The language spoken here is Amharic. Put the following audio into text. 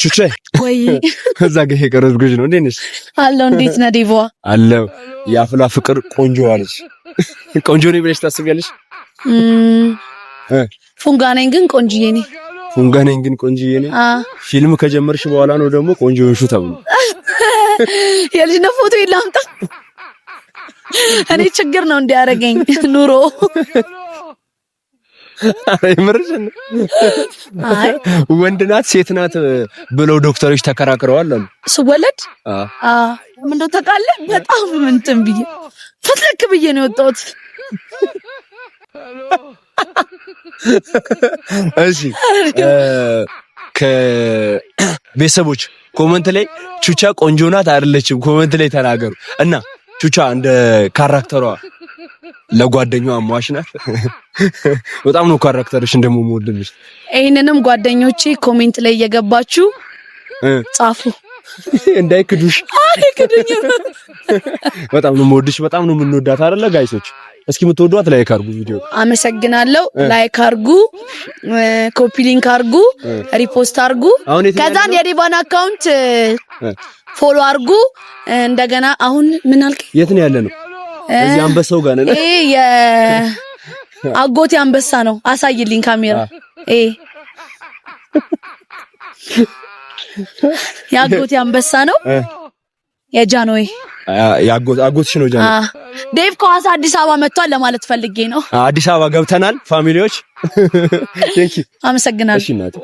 ቹቼ ወይ እዛ ጋር የቀረጽኩሽ ነው። እንዴት ነሽ? አለው። እንዴት ነህ ዴቮ? አለው። የአፍላ ፍቅር ቆንጆ አለች። ቆንጆ ነኝ ብለሽ ታስቢያለሽ? ፉንጋ ነኝ ግን ቆንጅዬ ነኝ። ፉንጋ ነኝ ግን ቆንጅዬ ነኝ። ፊልም ከጀመርሽ በኋላ ነው ደግሞ ቆንጆ ሆንሹ ተብሎ። የልጅነት ፎቶ ላምጣ። እኔ ችግር ነው እንዲያደርገኝ ኑሮ። የምርሽን? አይ። ወንድ ናት ሴት ናት ብለው ዶክተሮች ተከራክረዋል አሉ። ስወለድ ምን እንደው ታውቃለህ፣ በጣም እንትን ብዬ ፍትልክ ብዬ ነው የወጣሁት። እሺ፣ ከቤተሰቦች comment ላይ ቹቻ ቆንጆ ናት አይደለችም comment ላይ ተናገሩ። እና ቹቻ እንደ character ሯ ለጓደኛዋ ሟች ናት። በጣም ነው character ሽ እንደምወድልሽ። ይሄንንም ጓደኞቼ comment ላይ እየገባችሁ ጻፉ። እንዳይክዱሽ። አይክዱኝም። በጣም ነው የምወድሽ፣ በጣም ነው የምንወዳት አይደለ guys ኦች? እስኪ የምትወዷት like አድርጉ ቪዲዮ። አመሰግናለሁ። Like አርጉ፣ copy link አርጉ፣ repost አርጉ። አሁን የት ነው ከዛን ያለነው? የዲቫን account follow አርጉ። እንደገና አሁን ምን አልክ? የት ነው ያለነው? እዚህ አንበሳው ጋር ነን። ይሄ የአጎቴ አንበሳ ነው። አሳይልኝ ካሜራ። ይሄ የአጎቴ አንበሳ ነው። የጃንሆይ። አጎትሽ ነው ጃንሆይ? ዴቭ ከሐዋሳ አዲስ አበባ መጥቷል ለማለት ፈልጌ ነው። አዲስ አበባ ገብተናል family ዎች። Thank you። አመሰግናለሁ። እሺ እናቴ።